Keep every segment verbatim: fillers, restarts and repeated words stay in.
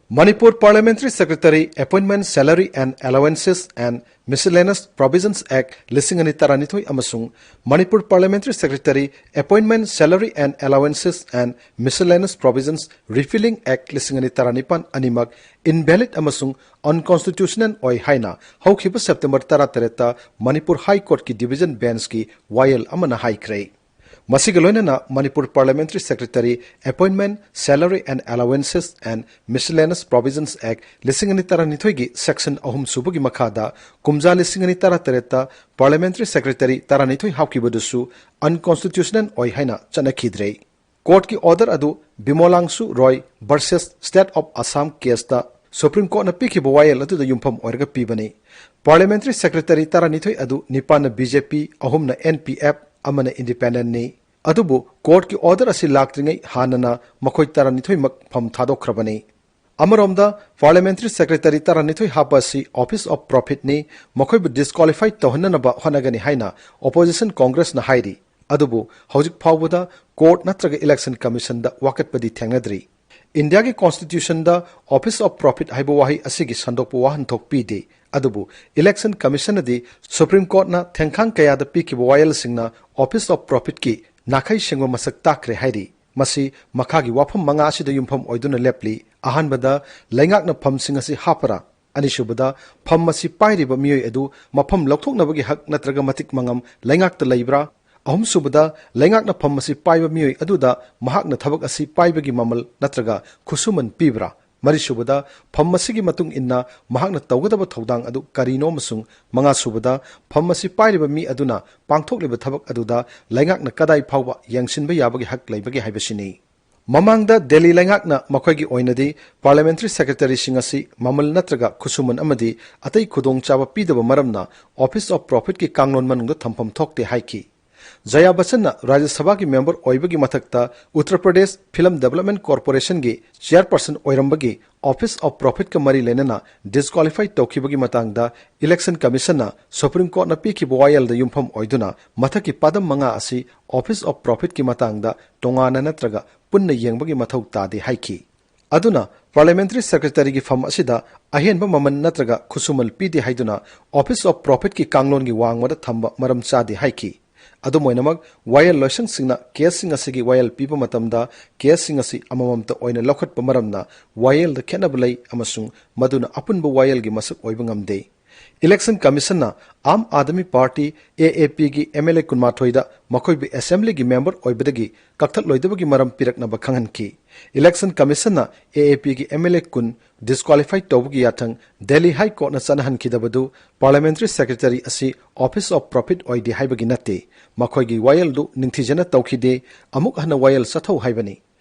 Manipur Parliamentary Secretary Appointment, Salary and Allowances and Miscellaneous Provisions Act ꯂꯤꯁꯤꯡ ꯑꯅꯤ ꯇꯔꯥꯅꯤꯊꯣꯏ ꯑꯃꯁꯨꯡ Manipur Parliamentary Secretary Appointment, Salary and Allowances and Miscellaneous Provisions Repealing Act ꯂꯤꯁꯤꯡ ꯑꯅꯤ ꯇꯔꯥꯅꯤꯄꯥꯟ ꯑꯅꯤꯃꯛ invalid ꯑꯃꯁꯨꯡ unconstitutional ꯑꯣꯏ ꯍꯥꯏꯅ ꯍꯧꯈꯤꯕ September ꯇꯔꯥꯇꯔꯦꯠꯇ Manipur High Courtꯀꯤ Division Benchꯀꯤ ꯋꯥꯌꯦꯜ ꯑꯃꯅ ꯍꯥꯏꯈ꯭ꯔꯦ꯫ ꯃꯁꯤꯒ ꯂꯣꯏꯅꯅ Manipur Parliamentary Secretary Appointment, Salary and Allowances and Miscellaneous Provisions Act ꯂꯤꯁꯤꯡ ꯑꯅꯤ ꯇꯔꯥꯅꯤꯊꯣꯏꯒꯤ section ꯑꯍꯨꯝ ꯁꯨꯕꯒꯤ ꯃꯈꯥꯗ ꯀꯨꯝꯖꯥ ꯂꯤꯁꯤꯡ ꯑꯅꯤ ꯇꯔꯥꯇꯔꯦꯠꯇ Parliamentary Secretary ꯇꯔꯥꯅꯤꯊꯣꯏ ꯍꯥꯞꯈꯤꯕꯗꯨꯁꯨ unconstitutional ꯑꯣꯏ ꯍꯥꯏꯅ ꯆꯠꯅꯈꯤꯗ꯭ꯔꯦ꯫ Courtꯀꯤ order ꯑꯗꯨ Bimolangsu Roy versus State of Assam caseꯇ Supreme Courtꯅ ꯄꯤꯈꯤꯕ ꯋꯥꯌꯦꯜ ꯑꯗꯨꯗ ꯌꯨꯝꯐꯝ ꯑꯣꯏꯔꯒ ꯄꯤꯕꯅꯤ꯫ Parliamentary Secretary ꯇꯔꯥꯅꯤꯊꯣꯏ ꯑꯗꯨ ꯅꯤꯄꯥꯟꯅ BJP, ꯑꯍꯨꯝꯅ NPF, ꯑꯃꯅ independentꯅꯤ꯫ ꯑꯗꯨꯕꯨ courtꯀꯤ order ꯑꯁꯤ ꯂꯥꯛꯇ꯭ꯔꯤꯉꯩ ꯍꯥꯟꯅꯅ ꯃꯈꯣꯏ ꯇꯔꯥꯅꯤꯊꯣꯏꯃꯛ ꯐꯝ ꯊꯥꯗꯣꯛꯈ꯭ꯔꯕꯅꯤ꯫ ꯑꯃꯔꯣꯝꯗ, Parliamentary Secretary ꯇꯔꯥꯅꯤꯊꯣꯏ ꯍꯥꯞꯄ ꯑꯁꯤ Office of Profitꯅꯤ, ꯃꯈꯣꯏꯕꯨ disqualify ꯇꯧꯍꯟꯅꯅꯕ ꯍꯣꯠꯅꯒꯅꯤ ꯍꯥꯏꯅ Opposition Congressꯅ ꯍꯥꯏꯔꯤ꯫ ꯑꯗꯨꯕꯨ ꯍꯧꯖꯤꯛ ꯐꯥꯎꯕꯗ court ꯅꯠꯇ꯭ꯔꯒ Election Commissionꯗ ꯋꯥꯀꯠꯄꯗꯤ ꯊꯦꯡꯅꯗ꯭ꯔꯤ꯫ ꯏꯟꯗꯤꯌꯥꯒꯤ Constitutionꯗ Office of Profit ꯍꯥꯏꯕ ꯋꯥꯍꯩ ꯑꯁꯤꯒꯤ ꯁꯟꯗꯣꯛꯄ ꯋꯥꯍꯟꯊꯣꯛ ꯄꯤꯗꯦ꯫ ꯑꯗꯨꯕꯨ Election Commissionꯅꯗꯤ Supreme Courtꯅ ꯊꯦꯡꯈꯥꯡ ꯀꯌꯥꯗ ꯄꯤꯈꯤꯕ ꯋꯥꯌꯦꯜꯁꯤꯡꯅ Office of Profitꯀꯤ ꯅꯥꯈꯩ ꯁꯦꯡꯕ ꯃꯁꯛ ꯇꯥꯛꯈ꯭ꯔꯦ ꯍꯥꯏꯔꯤ꯫ ꯃꯁꯤ ꯃꯈꯥꯒꯤ ꯋꯥꯐꯝ ꯃꯉꯥ ꯑꯁꯤꯗ ꯌꯨꯝꯐꯝ ꯑꯣꯏꯗꯨꯅ ꯂꯦꯞꯂꯤ꯫ ꯑꯍꯥꯟꯕꯗ, ꯂꯩꯉꯥꯛꯅ ꯐꯝꯁꯤꯡ ꯑꯁꯤ ꯍꯥꯞꯄꯔꯥ? ꯑꯅꯤꯁꯨꯕꯗ, ꯐꯝ ꯑꯁꯤ ꯄꯥꯏꯔꯤꯕ ꯃꯤꯑꯣꯏ ꯑꯗꯨ ꯃꯐꯝ ꯂꯧꯊꯣꯛꯅꯕꯒꯤ ꯍꯛ ꯅꯠꯇ꯭ꯔꯒ ꯃꯇꯤꯛ ꯃꯉꯝ ꯂꯩꯉꯥꯛꯇ ꯂꯩꯕ꯭ꯔꯥ? ꯑꯍꯨꯝꯁꯨꯕꯗ, ꯂꯩꯉꯥꯛꯅ ꯐꯝ ꯑꯁꯤ ꯄꯥꯏꯕ ꯃꯤꯑꯣꯏ ꯑꯗꯨꯗ ꯃꯍꯥꯛꯅ ꯊꯕꯛ ꯑꯁꯤ ꯄꯥꯏꯕꯒꯤ ꯃꯃꯜ ꯅꯠꯇ꯭ꯔꯒ ꯈꯨꯠꯁꯨꯃꯟ ꯄꯤꯕ꯭ꯔꯥ? ꯃꯔꯤꯁꯨꯕꯗ, ꯐꯝ ꯑꯁꯤꯒꯤ ꯃꯇꯨꯡ ꯏꯟꯅ ꯃꯍꯥꯛꯅ ꯇꯧꯒꯗꯕ ꯊꯧꯗꯥꯡ ꯑꯗꯨ ꯀꯔꯤꯅꯣ? ꯑꯃꯁꯨꯡ ꯃꯉꯥꯁꯨꯕꯗ, ꯐꯝ ꯑꯁꯤ ꯄꯥꯏꯔꯤꯕ ꯃꯤ ꯑꯗꯨꯅ ꯄꯥꯡꯊꯣꯛꯂꯤꯕ ꯊꯕꯛ ꯑꯗꯨꯗ ꯂꯩꯉꯥꯛꯅ ꯀꯗꯥꯏ ꯐꯥꯎꯕ ꯌꯦꯡꯁꯤꯟꯕ ꯌꯥꯕꯒꯤ ꯍꯛ ꯂꯩꯕꯒꯦ ꯍꯥꯏꯕꯁꯤꯅꯤ꯫ ꯃꯃꯥꯡꯗ ꯗꯦꯜꯂꯤ ꯂꯩꯉꯥꯛꯅ ꯃꯈꯣꯏꯒꯤ ꯑꯣꯏꯅꯗꯤ Parliamentary Secretaryꯁꯤꯡ ꯑꯁꯤ ꯃꯃꯜ ꯅꯠꯇ꯭ꯔꯒ ꯈꯨꯠꯁꯨꯃꯟ ꯑꯃꯗꯤ ꯑꯇꯩ ꯈꯨꯗꯣꯡꯆꯥꯕ ꯄꯤꯗꯕ ꯃꯔꯝꯅ Office of Profitꯀꯤ ꯀꯥꯡꯂꯣꯟ ꯃꯅꯨꯡꯗ ꯊꯝꯐꯝ ꯊꯣꯛꯇꯦ ꯍꯥꯏꯈꯤ꯫ ꯖꯌꯥ ꯕꯆꯟꯅ ꯔꯥꯖ꯭ꯌ ꯁꯚꯥꯒꯤ member ꯑꯣꯏꯕꯒꯤ ꯃꯊꯛꯇ Uttar Pradesh Film Development Corporationꯒꯤ chairperson ꯑꯣꯏꯔꯝꯕꯒꯤ Office of Profitꯀ ꯃꯔꯤ ꯂꯩꯅꯅ disqualify ꯇꯧꯈꯤꯕꯒꯤ ꯃꯇꯥꯡꯗ Election Commissionꯅ Supreme Courtꯅ ꯄꯤꯈꯤꯕ ꯋꯥꯌꯦꯜꯗ ꯌꯨꯝꯐꯝ ꯑꯣꯏꯗꯨꯅ ꯃꯊꯛꯀꯤ ꯄꯥꯗꯝ ꯃꯉꯥ ꯑꯁꯤ Office of Profitꯀꯤ ꯃꯇꯥꯡꯗ ꯇꯣꯉꯥꯟꯅ ꯅꯠꯇ꯭ꯔꯒ ꯄꯨꯟꯅ ꯌꯦꯡꯕꯒꯤ ꯃꯊꯧ ꯇꯥꯗꯦ ꯍꯥꯏꯈꯤ꯫ ꯑꯗꯨꯅ Parliamentary Secretaryꯒꯤ ꯐꯝ ꯑꯁꯤꯗ ꯑꯍꯦꯟꯕ ꯃꯃꯜ ꯅꯠꯇ꯭ꯔꯒ ꯈꯨꯠꯁꯨꯃꯜ ꯄꯤꯗꯦ ꯍꯥꯏꯗꯨꯅ Office of Profitꯀꯤ ꯀꯥꯡꯂꯣꯟꯒꯤ ꯋꯥꯡꯃꯗ ꯊꯝꯕ ꯃꯔꯝ ꯆꯥꯗꯦ ꯍꯥꯏꯈꯤ꯫ ꯑꯗꯨꯝ ꯑꯣꯏꯅꯃꯛ, ꯋꯥꯌꯦꯜ ꯂꯣꯏꯁꯪꯁꯤꯡꯅ caseꯁꯤꯡ ꯑꯁꯤꯒꯤ ꯋꯥꯌꯦꯜ ꯄꯤꯕ ꯃꯇꯝꯗ caseꯁꯤꯡ ꯑꯁꯤ ꯑꯃꯃꯝꯇ ꯑꯣꯏꯅ ꯂꯧꯈꯠꯄ ꯃꯔꯝꯅ ꯋꯥꯌꯦꯜꯗ ꯈꯦꯠꯅꯕ ꯂꯩ ꯑꯃꯁꯨꯡ ꯃꯗꯨꯅ ꯑꯄꯨꯟꯕ ꯋꯥꯌꯦꯜꯒꯤ ꯃꯁꯛ ꯑꯣꯏꯕ ꯉꯝꯗꯦ꯫ Election Commissionꯅ Aam Aadmi Party, AAPꯒꯤ MLA ꯀꯨꯟꯃꯥꯊꯣꯏꯗ ꯃꯈꯣꯏꯕꯨ Assemblyꯒꯤ member ꯑꯣꯏꯕꯗꯒꯤ ꯀꯛꯊꯠꯂꯣꯏꯗꯕꯒꯤ ꯃꯔꯝ ꯄꯤꯔꯛꯅꯕ ꯈꯪꯍꯟꯈꯤ꯫ Election Commissionꯅ AAPꯒꯤ MLA ꯀꯨꯟ disqualify ꯇꯧꯕꯒꯤ ꯌꯥꯊꯪ Delhi High Courtꯅ ꯆꯠꯅꯍꯟꯈꯤꯗꯕꯗꯨ Parliamentary Secretary ꯑꯁꯤ Office of Profit ꯑꯣꯏꯗꯦ ꯍꯥꯏꯕꯒꯤ ꯅꯠꯇꯦ, ꯃꯈꯣꯏꯒꯤ ꯋꯥꯌꯦꯜꯗꯨ ꯅꯤꯡꯊꯤꯖꯅ ꯇꯧꯈꯤꯗꯦ, ꯑꯃꯨꯛ ꯍꯟꯅ ꯋꯥꯌꯦꯜ ꯆꯠꯊꯧ ꯍꯥꯏꯕꯅꯤ꯫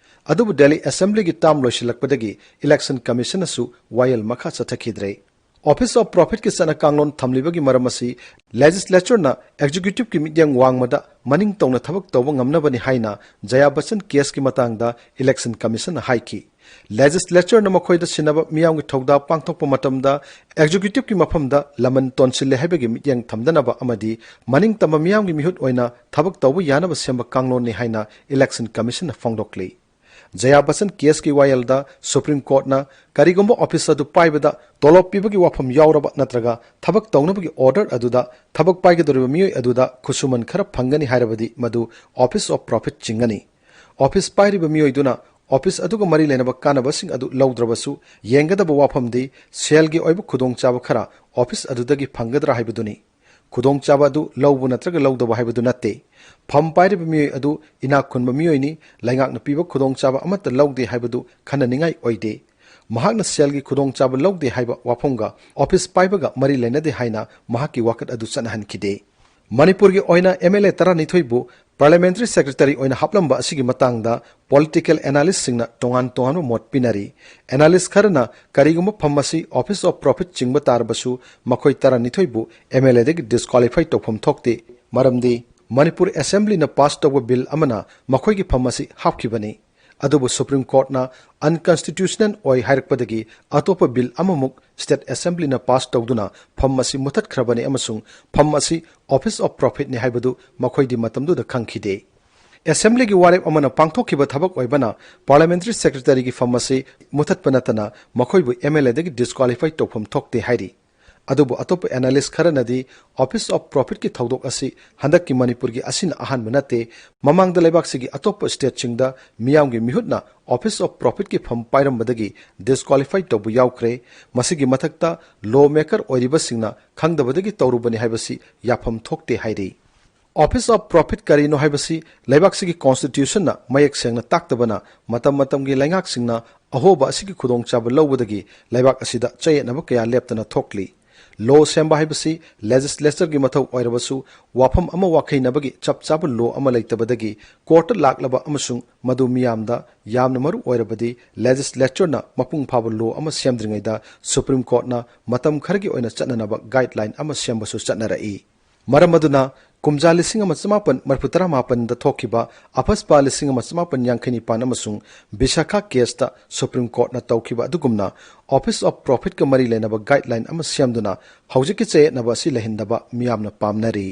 ꯑꯗꯨꯕꯨ Delhi Assemblyꯒꯤ term ꯂꯣꯏꯁꯤꯜꯂꯛꯄꯗꯒꯤ Election Commissionꯅꯁꯨ ꯋꯥꯌꯦꯜ ꯃꯈꯥ ꯆꯠꯊꯈꯤꯗ꯭ꯔꯦ꯫ Office of Profitꯀꯤ ꯆꯠꯅ ꯀꯥꯡꯂꯣꯟ ꯊꯝꯂꯤꯕꯒꯤ ꯃꯔꯝ ꯑꯁꯤ Legislatureꯅ Executiveꯀꯤ ꯃꯤꯠꯌꯦꯡ ꯋꯥꯡꯃꯗ ꯃꯅꯤꯡ ꯇꯧꯅ ꯊꯕꯛ ꯇꯧꯕ ꯉꯝꯅꯕꯅꯤ ꯍꯥꯏꯅ Jaya Bachchan caseꯀꯤ ꯃꯇꯥꯡꯗ Election Commissionꯅ ꯍꯥꯏꯈꯤ꯫ Legislatureꯅ ꯃꯈꯣꯏꯗ ꯁꯤꯟꯅꯕ ꯃꯤꯌꯥꯝꯒꯤ ꯊꯧꯗꯥꯡ ꯄꯥꯡꯊꯣꯛꯄ ꯃꯇꯝꯗ Executiveꯀꯤ ꯃꯐꯝꯗ ꯂꯃꯟ ꯇꯣꯟꯁꯤꯜꯂꯦ ꯍꯥꯏꯕꯒꯤ ꯃꯤꯠꯌꯦꯡ ꯊꯝꯗꯅꯕ ꯑꯃꯗꯤ ꯃꯅꯤꯡꯇꯝꯕ ꯃꯤꯌꯥꯝꯒꯤ ꯃꯤꯍꯨꯠ ꯑꯣꯏꯅ ꯊꯕꯛ ꯇꯧꯕ ꯌꯥꯅꯕ ꯁꯦꯝꯕ ꯀꯥꯡꯂꯣꯟꯅꯤ ꯍꯥꯏꯅ Election Commissionꯅ ꯐꯣꯡꯗꯣꯛꯂꯤ꯫ Jaya Bachchan caseꯀꯤ ꯋꯥꯌꯦꯜꯗ Supreme Courtꯅ ꯀꯔꯤꯒꯨꯝꯕ office ꯑꯗꯨ ꯄꯥꯏꯕꯗ ꯇꯣꯂꯣꯞ ꯄꯤꯕꯒꯤ ꯋꯥꯐꯝ ꯌꯥꯎꯔꯕ ꯅꯠꯇ꯭ꯔꯒ ꯊꯕꯛ ꯇꯧꯅꯕꯒꯤ order ꯑꯗꯨꯗ ꯊꯕꯛ ꯄꯥꯏꯒꯗꯧꯔꯤꯕ ꯃꯤꯑꯣꯏ ꯑꯗꯨꯗ ꯈꯨꯠꯁꯨꯃꯟ ꯈꯔ ꯐꯪꯒꯅꯤ ꯍꯥꯏꯔꯕꯗꯤ ꯃꯗꯨ Office of Profit ꯆꯤꯡꯒꯅꯤ꯫ Office ꯄꯥꯏꯔꯤꯕ ꯃꯤꯑꯣꯏꯗꯨꯅ office ꯑꯗꯨꯒ ꯃꯔꯤ ꯂꯩꯅꯕ ꯀꯥꯟꯅꯕꯁꯤꯡ ꯑꯗꯨ ꯂꯧꯗ꯭ꯔꯕꯁꯨ, ꯌꯦꯡꯒꯗꯕ ꯋꯥꯐꯝꯗꯤ ꯁꯦꯜꯒꯤ ꯑꯣꯏꯕ ꯈꯨꯗꯣꯡꯆꯥꯕ ꯈꯔ office ꯑꯗꯨꯗꯒꯤ ꯐꯪꯒꯗ꯭ꯔꯥ ꯍꯥꯏꯕꯗꯨꯅꯤ꯫ ꯈꯨꯗꯣꯡꯆꯥꯕ ꯑꯗꯨ ꯂꯧꯕ ꯅꯠꯇ꯭ꯔꯒ ꯂꯧꯗꯕ ꯍꯥꯏꯕꯗꯨ ꯅꯠꯇꯦ꯫ ꯐꯝ ꯄꯥꯏꯔꯤꯕ ꯃꯤꯑꯣꯏ ꯑꯗꯨ ꯏꯅꯥꯛ ꯈꯨꯟꯕ ꯃꯤꯑꯣꯏꯅꯤ, ꯂꯩꯉꯥꯛꯅ ꯄꯤꯕ ꯈꯨꯗꯣꯡꯆꯥꯕ ꯑꯃꯠꯇ ꯂꯧꯗꯦ ꯍꯥꯏꯕꯗꯨ ꯈꯟꯅꯅꯤꯡꯉꯥꯏ ꯑꯣꯏꯗꯦ꯫ ꯃꯍꯥꯛꯅ ꯁꯦꯜꯒꯤ ꯈꯨꯗꯣꯡꯆꯥꯕ ꯂꯧꯗꯦ ꯍꯥꯏꯕ ꯋꯥꯐꯝꯒ office ꯄꯥꯏꯕꯒ ꯃꯔꯤ ꯂꯩꯅꯗꯦ ꯍꯥꯏꯅ ꯃꯍꯥꯛꯀꯤ ꯋꯥꯀꯠ ꯑꯗꯨ ꯆꯠꯅꯍꯟꯈꯤꯗꯦ꯫ ꯃꯅꯤꯄꯨꯔꯒꯤ ꯑꯣꯏꯅ MLA ꯇꯔꯥꯅꯤꯊꯣꯏꯕꯨ Parliamentary Secretary ꯑꯣꯏꯅ ꯍꯥꯞꯂꯝꯕ ꯑꯁꯤꯒꯤ ꯃꯇꯥꯡꯗ political analystꯁꯤꯡꯅ ꯇꯣꯉꯥꯟ ꯇꯣꯉꯥꯟꯕ ꯃꯣꯠ ꯄꯤꯅꯔꯤ꯫ Analyst ꯈꯔꯅ ꯀꯔꯤꯒꯨꯝꯕ ꯐꯝ ꯑꯁꯤ Office of Profit ꯆꯤꯡꯕ ꯇꯥꯔꯕꯁꯨ ꯃꯈꯣꯏ ꯇꯔꯥꯅꯤꯊꯣꯏꯕꯨ MLAꯗꯒꯤ disqualify ꯇꯧꯐꯝ ꯊꯣꯛꯇꯦ, ꯃꯔꯝꯗꯤ ꯃꯅꯤꯄꯨꯔ Assemblyꯅ pass ꯇꯧꯕ bill ꯑꯃꯅ ꯃꯈꯣꯏꯒꯤ ꯐꯝ ꯑꯁꯤ ꯍꯥꯞꯈꯤꯕꯅꯤ꯫ ꯑꯗꯨꯕꯨ Supreme Courtꯅ unconstitutional ꯑꯣꯏ ꯍꯥꯏꯔꯛꯄꯗꯒꯤ ꯑꯇꯣꯞꯄ bill ꯑꯃꯃꯨꯛ State Assemblyꯅ pass ꯇꯧꯗꯨꯅ ꯐꯝ ꯑꯁꯤ ꯃꯨꯊꯠꯈ꯭ꯔꯕꯅꯤ ꯑꯃꯁꯨꯡ ꯐꯝ ꯑꯁꯤ Office of Profitꯅꯤ ꯍꯥꯏꯕꯗꯨ ꯃꯈꯣꯏꯗꯤ ꯃꯇꯝꯗꯨꯗ ꯈꯪꯈꯤꯗꯦ꯫ ꯑꯦꯁꯦꯝꯕ꯭ꯂꯤꯒꯤ ꯋꯥꯔꯦꯞ ꯑꯃꯅ ꯄꯥꯡꯊꯣꯛꯈꯤꯕ ꯊꯕꯛ ꯑꯣꯏꯕꯅ ꯄꯥꯔꯂꯤꯌꯥꯃꯦꯟꯇꯔꯤ ꯁꯦꯀ꯭ꯔꯦꯇꯔꯤꯒꯤ ꯐꯝ ꯑꯁꯤ ꯃꯨꯊꯠꯄ ꯅꯠꯇꯅ ꯃꯈꯣꯏꯕꯨ ꯑꯦꯝ ꯑꯦꯜ ꯑꯦꯗꯒꯤ ꯗꯤꯁꯀ꯭ꯋꯥꯂꯤꯐꯥꯏ ꯇꯧꯐꯝ ꯊꯣꯛꯇꯦ ꯍꯥꯏꯔꯤ꯫ ꯑꯗꯨꯕꯨ ꯑꯇꯣꯞꯄ ꯑꯦꯅꯥꯂꯤꯁ ꯈꯔꯅꯗꯤ Office of Profitꯀꯤ ꯊꯧꯗꯣꯛ ꯑꯁꯤ ꯍꯟꯗꯛꯀꯤ ꯃꯅꯤꯄꯨꯔꯒꯤ ꯑꯁꯤꯅ ꯑꯍꯥꯟꯕ ꯅꯠꯇꯦ꯫ ꯃꯃꯥꯡꯗ ꯂꯩꯕꯥꯛꯁꯤꯒꯤ ꯑꯇꯣꯞꯄ ꯁ꯭ꯇꯦꯠꯁꯤꯡꯗ ꯃꯤꯌꯥꯝꯒꯤ ꯃꯤꯍꯨꯠꯅ Office of Profitꯀꯤ ꯐꯝ ꯄꯥꯏꯔꯝꯕꯗꯒꯤ ꯗꯤꯁꯀ꯭ꯋꯥꯂꯤꯐꯥꯏ ꯇꯧꯕ ꯌꯥꯎꯈ꯭ꯔꯦ꯫ ꯃꯁꯤꯒꯤ ꯃꯊꯛꯇ ꯂꯣ ꯃꯦꯀꯔ ꯑꯣꯏꯔꯤꯕꯁꯤꯡꯅ ꯈꯪꯗꯕꯗꯒꯤ ꯇꯧꯔꯨꯕꯅꯤ ꯍꯥꯏꯕꯁꯤ ꯌꯥꯐꯝ ꯊꯣꯛꯇꯦ ꯍꯥꯏꯔꯤ꯫ Office of Profit ꯀꯔꯤꯅꯣ ꯍꯥꯏꯕꯁꯤ ꯂꯩꯕꯥꯛꯁꯤꯒꯤ ꯀꯣꯟꯁꯇꯤꯇ꯭ꯌꯨꯁꯟꯅ ꯃꯌꯦꯛ ꯁꯦꯡꯅ ꯇꯥꯛꯇꯕꯅ ꯃꯇꯝ ꯃꯇꯝꯒꯤ ꯂꯩꯉꯥꯛꯁꯤꯡꯅ ꯑꯍꯣꯕ ꯑꯁꯤꯒꯤ ꯈꯨꯗꯣꯡꯆꯥꯕ ꯂꯧꯕꯗꯒꯤ ꯂꯩꯕꯥꯛ ꯑꯁꯤꯗ ꯆꯌꯦꯠꯅꯕ ꯀꯌꯥ ꯂꯦꯞꯇꯅ ꯊꯣꯛꯂꯤ꯫ ꯂꯣ ꯁꯦꯝꯕ ꯍꯥꯏꯕꯁꯤ ꯂꯦꯖꯤꯁꯂꯦꯆꯔꯒꯤ ꯃꯊꯧ ꯑꯣꯏꯔꯕꯁꯨ ꯋꯥꯐꯝ ꯑꯃ ꯋꯥꯈꯩꯅꯕꯒꯤ ꯆꯞ ꯆꯥꯕ ꯂꯣ ꯑꯃ ꯂꯩꯇꯕꯗꯒꯤ ꯀꯣꯔꯠꯇ ꯂꯥꯛꯂꯕ ꯑꯃꯁꯨꯡ ꯃꯗꯨ ꯃꯤꯌꯥꯝꯗ ꯌꯥꯝꯅ ꯃꯔꯨ ꯑꯣꯏꯔꯕꯗꯤ ꯂꯦꯖꯤꯁꯂꯦꯆꯔꯅ ꯃꯄꯨꯡ ꯐꯥꯕ ꯂꯣ ꯑꯃ ꯁꯦꯝꯗ꯭ꯔꯤꯉꯩꯗ ꯁꯨꯄ꯭ꯔꯤꯝ ꯀꯣꯔꯠꯅ ꯃꯇꯝ ꯈꯔꯒꯤ ꯑꯣꯏꯅ ꯆꯠꯅꯅꯕ ꯒꯥꯏꯗꯂꯥꯏꯟ ꯑꯃ ꯁꯦꯝꯕꯁꯨ ꯆꯠꯅꯔꯛꯏ꯫ ꯃꯔꯝ ꯑꯗꯨꯅ ꯀꯨꯝꯖꯥ ꯂꯤꯁꯤꯡ ꯑꯃ ꯆꯃꯥꯄꯟ ꯃꯔꯤꯐꯨ ꯇꯔꯥ ꯃꯥꯄꯟꯗ ꯊꯣꯛꯈꯤꯕ ꯑꯐꯁꯄꯥ ꯂꯤꯁꯤꯡ ꯑꯃ ꯆꯃꯥꯄꯟ ꯌꯥꯡꯈꯩ ꯅꯤꯄꯥꯟ ꯑꯃꯁꯨꯡ ꯕꯤꯁꯥꯈꯥ ꯀꯦꯁꯇ ꯁꯨꯄ꯭ꯔꯤꯝ ꯀꯣꯔꯠꯅ ꯇꯧꯈꯤꯕ ꯑꯗꯨꯒꯨꯝꯅ Office of Profitꯀ ꯃꯔꯤ ꯂꯩꯅꯕ ꯒꯥꯏꯗꯂꯥꯏꯟ ꯑꯃ ꯁꯦꯝꯗꯨꯅ ꯍꯧꯖꯤꯛꯀꯤ ꯆꯌꯦꯠꯅꯕ ꯑꯁꯤ ꯂꯩꯍꯟꯗꯕ ꯃꯤꯌꯥꯝꯅ ꯄꯥꯝꯅꯔꯤ꯫